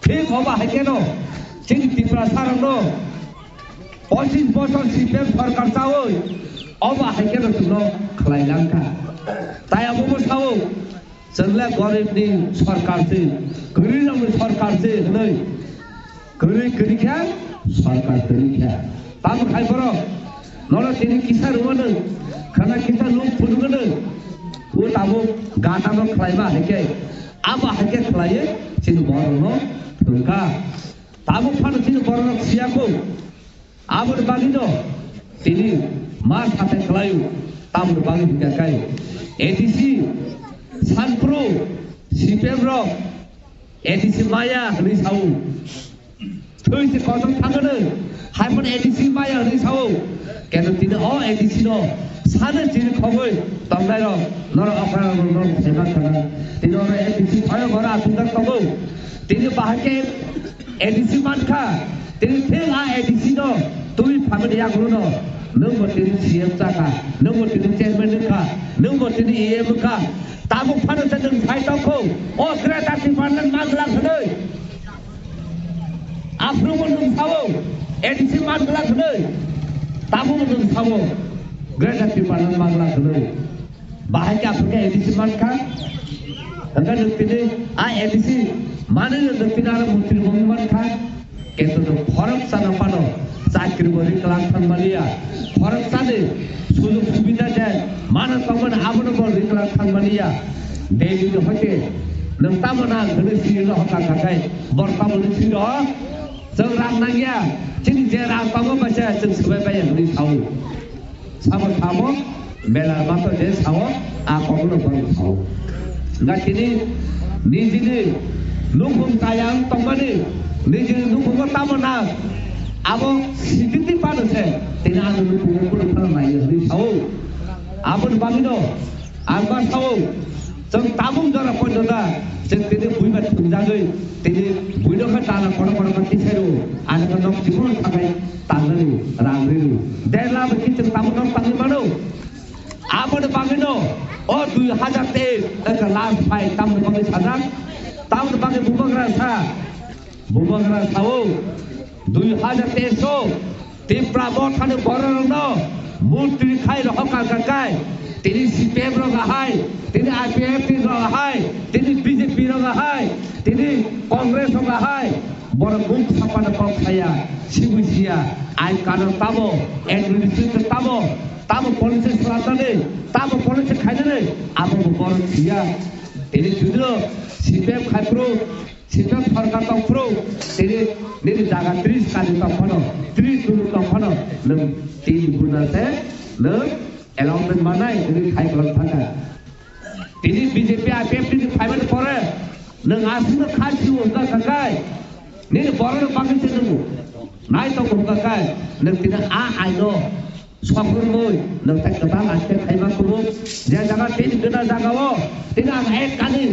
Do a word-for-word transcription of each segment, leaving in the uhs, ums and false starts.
Thik obo hai kheno chini Tiprasarokno pochis bosor C P M sorkar chawi obo hai kheno chwngno khlai langkha. Tai abobo sao, chwngle goribni sorkar se, kwrwirokni sorkar se hwnwi. Kwrwi kwrwi khe sorkar kwrwi khe. Tamo khai borok, nono tini kisa rwmano, khana kisa nuk phunukno, o tabuk gatano khlaiba hai khe, abo hai khe khlaiwi chini borokno thwngkha. Tabuk phano chini bororok siyakho. Aboni bagwino tini ma sathai khlaio, tamoni bagwi hwnkha khe A D C sanphru C P M rok A D C maya hwnwi sao. Thwi se kosom thangano, hai phano A D C maya hwnwi sao. Keno tini o A D C no sano chini khogwi tongnairok norok okra norok saiman thangna. Tini oro A D C phaio oro aswk tongo. Tini bahai khe A D C mankha, tini thik a A D C no twi phamani yagulo no. Nwng bo tini C M chakha, nwng bo tini chairman wngkha, nwng bo tini E M wngkha. Tabuk phano se nwng sai tongkho, o Greater Tipraland manglak hwnwi. Aphuru bo nwng sao, A D C manglak hwnwi. Tabuk bo nwng sao, Greater Tipraland manglak hwnwi. Bahai khe aswk khe A D C mankha. Hwnkhe nwng tini a A D C manwi nwng tini aro montri wngwi mankha. Kintu nwng khoroksa no phano chakri bo riklang thangmaliya. Khoroksani sujog subida je mano tongmani abono bo riklang thangmaliya. Delhi ni hoite nwng tamo nang hwnwi sirino hokha khakhai bor tamoni siro chwng rang nangya. Chini je rang tongo baisa chwng swbai baiya hwnwi sao. Sabo samo, bela mato je sao, a kokno bang sao. Nga tini nijini nukhung kayang tongmani, nijini nukhungo tamo na, abo siditi pano se, tini ano nukhungo kuno phano nai hwnwi sao. Aboni bagwino, ang ma sao, chwng tabuk jora poito da, chwng tini buiba thwngjagwi, tini buino khe tala kono kono khe tisai rwo, ano khe nok chibuk thakai tangnani rang rwi rwo. Derla bai khe chwng tabuk nok tangwi mano. Aboni bagwino o dui hajar teis ekha last fight tamni bagwi sajak, tamni bagwi bubagra sa, bubagra sao dui hajar teis o Tipra mothani bororokno murti khai rohor kha kha kai, tini C P M rok ahai, tini I P F T rok ahai, tini B J P rok ahai, tini Congress rok ahai, borok mung sapana kok saya, sibui siya, ai kano tamo, administration tamo, tamo policy swrapnani, tamo policy khainani, abo bo borok siya. Tini judino C P M khai phuru, Sijak sorkar tong phuru, tini nini jaga tris kali tong phano, tris dulu tong phano, nwng tin guna se nwng allotment manai, nwng khai kolok thangkha. Tini B J P I P F T ni phaimani pore, nwng aswkno kha siwo wngkha khakai, nini borokno bagwi se nwng nai tongo wngkha khai, nwng tini a aino Sokormoi, nwng tai kwtal aste khaima kubuk. Je jaga tini gana jaga o, tini ang ek kani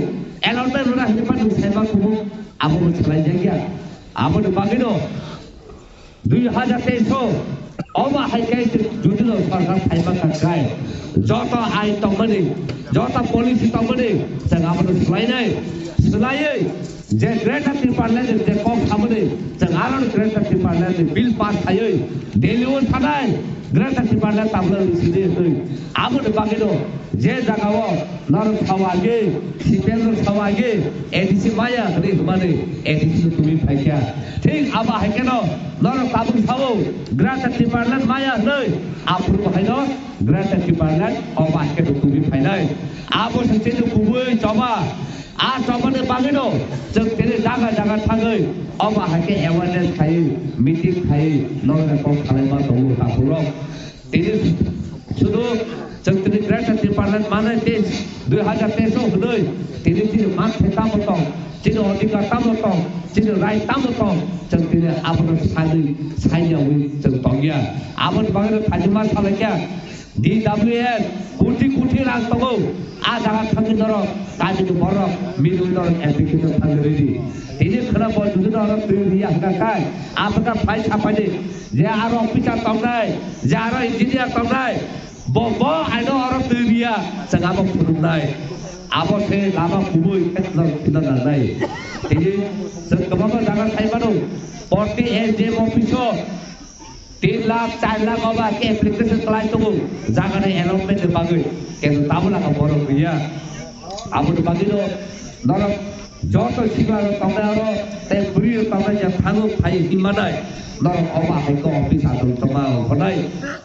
allotment rwna hinwi phano nwng saima kubuk. Abo bo swlaijakya. Aboni bagwino dui hajar teis o, omo hai khe judino sorkar phaima kha khlai. Joto ain tongmani, joto policy tongmani, chwng abono swlainai. Swlaiwi je Greater Tipraland ni je kok samani, chwng aro Greater Tipraland ni bill pass khaiwi Delhi o thanai Greater Tipraland tabla sidi hwnwi. Aboni bagwino je jaga o norok sao age, C P M rok sao age, A D C maya hwnwi hwnmani A D C no tubui phaikha. Thik abo hai kheno norok tabuk sao Greater Tipraland maya hwnwi, aphuru bo haino Greater Tipraland obo hai kheno tubui phainai. Abo se chini kubui choba. A chobani bagwino chwng tini jaga jaga thangwi omo hai khe awareness khaiwi, meeting khaiwi, norokni kok salaima tongo takhurok. Tini sudu chwng tini Greater Tipraland manai tei dui hajar teis o hwnwi tini chini mak thai tamo tong, chini odhikar tamo tong, chini right tamo tong, chwng tini abono saiwi, saiyawi chwng tongya. Aboni bagwino thajima salaikha. D W S koti koti rang tongo. A jaga thangwi norok, kamini borok, mili norok application thangwi ridi. Tini khwna bo jodi norok twi riya hwnkha khai, apwkha phai saphai di. Je aro officer tongnai, je aro engineer tongnai, bo, bo aino oro twi riya, chwng abo phunuknai. Abo se lama kubui khe khna nangnai. Tini chwng kwbangma jaga sai mano, proti S D M office o tin lakh, char lakh oba khe application kwlai tongo, jaga ni allotment ni bagwi. Kintu tabuk laka borok gwiya. Aboni bagwino norok joto sikla rok tongnai oro, tei bwrwi rok tongnai je thango phai hinmanai, norok oba hai khe office achuk tongma ongkhornai.